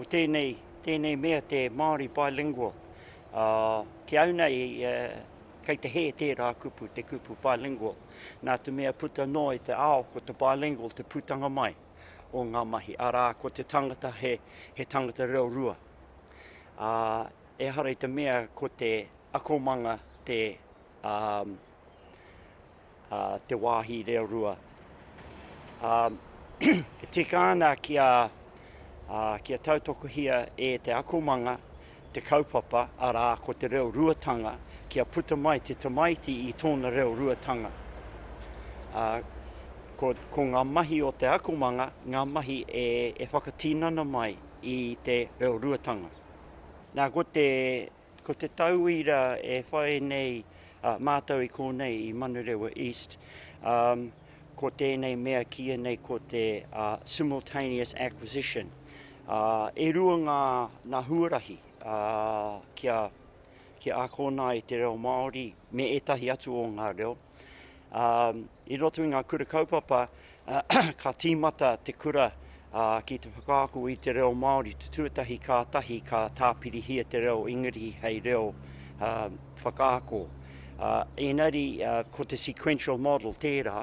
Ko tēnei, tēnei mea te Māori bilingual. Ā, ki au nei, kei te hē tērā kupu, te kupu bilingual. Nā te mea puta noa i te ao, ko te bilingual te putanga mai o ngā mahi. Arā, ko te tangata he, he tangata reo rua. Ā, ehara i te mea ko te akomanga te, ā, te wāhi reo rua. E tika ana kia, kia tautokohia e te akomanga te kaupapa, arā, ko te reo ruatanga, kia puta mai te tamaiti i tōna reo ruatanga. Ko, ko ngā mahi o te akomanga, ngā mahi e, e whakatinana mai i te reo ruatanga. Nā, ko te, Ko te tauira e whai nei mātou i konei i Manurewa East, ko tēnei mea kīia nei ko te simultaneous acquisition. E rua ngā, ngā huarahi kia, kia ākona ai te reo Māori me ētahi atu o ngā reo. I roto i ngā kura kaupapa, ka tīmata te kura ki te whakaako i te reo Māori te tuatahi kātahi ka tāpirihia te reo Ingarihi hei reo whakaako. Engari ko te sequential model tērā,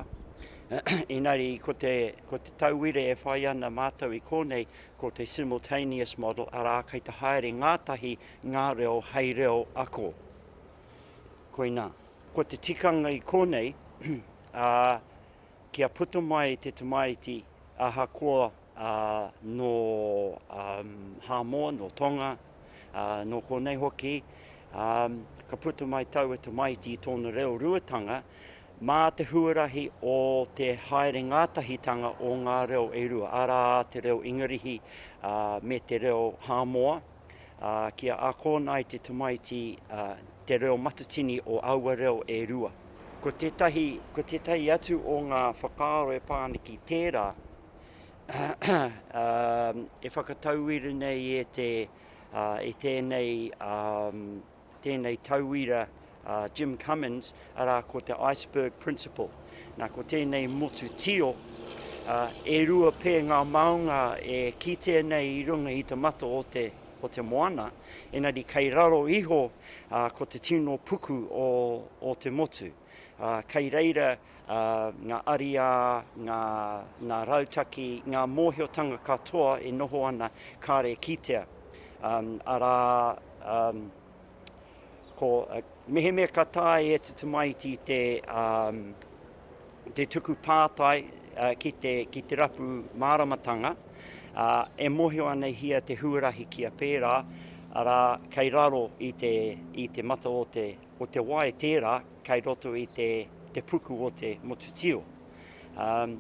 engari ko te, ko te tauira e whai ana mātou i konei ko te simultaneous model, arā kei te haere ngātahi ngā reo hei reo ako. Koinā. Ko te tikanga i konei, ā, kia puta mai te tamaiti ahakoa nō Hāmoa, nō Tonga, nō konei hoki, ka puta mai taua tamaiti i tōna reo ruatanga, mā te huarahi o te haere ngātahitanga o ngā reo e rua, arā, te reo Ingarihi me te reo Hāmoa. ā, kia akona ai te tamaiti te reo matatini o aua reo e rua. Ko tētahi, ko tētahi atu o ngā whakaaro e pā ana ki tērā, e whakatauira nei e te, e tēnei, tēnei tauira a Jim Cummins, arā ko te iceberg principle. Nā, ko tēnei motu tio, e rua pē ngā maunga e kitea nei i runga i te mata o te, o te moana, engari kei raro iho ko te tino puku o, o te motu. Kei reira ngā ariā, ngā, ngā rautaki, ngā mōhiotanga katoa e noho ana kāre e kitea. Arā, ko, mehemea ka taea e te tamaiti te, te tuku pātai ki te, ki te rapu māramatanga, e mōhio ana hia te huarahi kia pērā, arā, kei raro i te, i te mata o te, o te wai tērā kei roto i te, te puku o te motu tio. Um,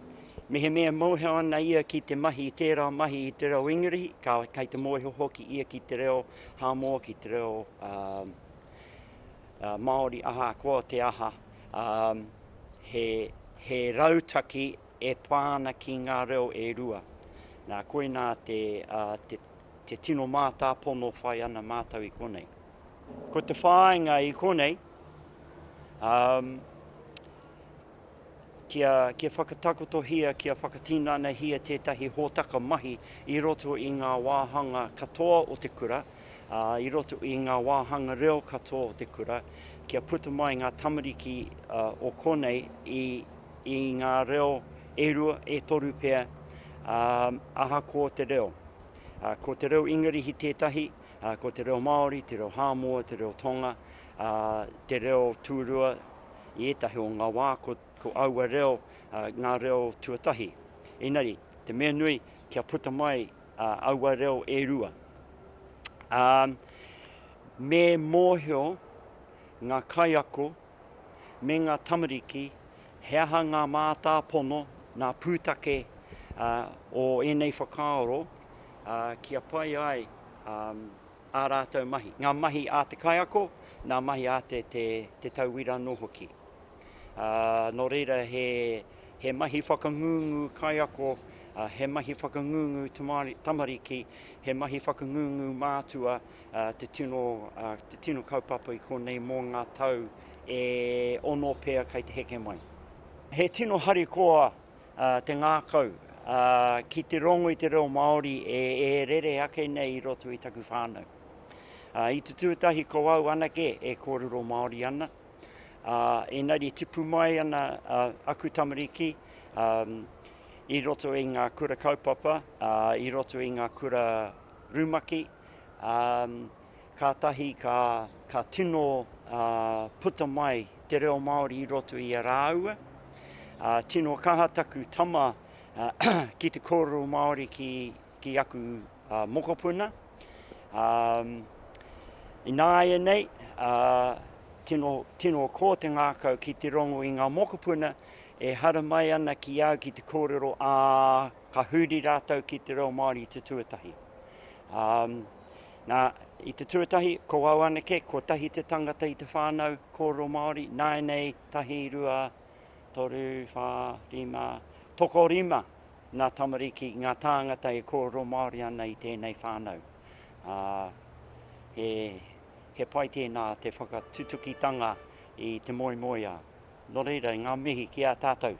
mehemea mōhio ana ia ki te mahi i tērā mahi i te reo Ingarihi, ka, kei te mōhio hoki ia ki te reo Hāmoa, ki te reo um, uh, Māori, ahakoa te aha, um, he, he rautaki e pā ana ki ngā reo e rua. Nā, koinā te, uh, te, te tino mātāpono whai ana mātou i konei. Ko te whāinga i konei, um, kia, kia whakatakotohia, kia whakatinanahia tētahi hōtaka mahi i roto i ngā wāhanga katoa o te kura, ā, i roto i ngā wāhanga reo katoa o te kura, kia puta mai ngā tamariki uh, o konei i, i ngā reo e rua, e toru pea, um, ahakoa te reo. Uh, ko te reo Ingarihi tētahi, ā, ko te reo Māori, te reo Hāmoa, te reo Tonga, ā, te reo tūrua, i ētahi o ngā wā ko, ko aua reo ā, ngā reo tuatahi. Engari, te mea nui, kia puta mai ā, aua reo e rua. Ā, me mōhio ngā kaiako me ngā tamariki he aha ngā mātāpono, ngā pūtake ā, o ēnei whakaaro, ā, kia pai ai ā rātou mahi, ngā mahi a te kaiako, ngā mahi a te, te, te tauira anō hoki. Ā, nō reira he, he mahi whakangungu kaiako, ā, he mahi whakangungu tamari, tamariki, he mahi whakangungu mātua ā, te tino, ā, te tino kaupapa i konei mō ngā tau e ono pea kei te heke mai. He tino harikoa te ngākau. ki te rongo i te reo Māori e rere ake nei i roto i taku whānau. I te tuatahi ko au anake e kōrero Māori ana, engari tipu mai ana aku tamariki i roto i ngā kura kaupapa, i roto i ngā kura rumaki, kātahi ka, ka tino puta mai te reo Māori i roto i a rāua. Tino kaha taku tama ki te kōrero Māori ki, ki aku mokopuna. Ināianei, tino, tino kō te ngākau ki te rongo i ngā mokopuna e haramai ana ki au ki te kōrero, ā, ka huri rātou ki te reo Māori i te tuatahi. Nā, i te tuatahi, ko au anake, kotahi te tangata i te whānau kōrero Māori, nāianei, tahi, rua, toru, whā, rima, tokorima ngā tamariki, ngā tāngata e kōrero Māori ana i tēnei whānau. Ā, he, he pai tēnā te whakatutukitanga i te moemoeā. Nō reira, ngā mihi ki a tātou.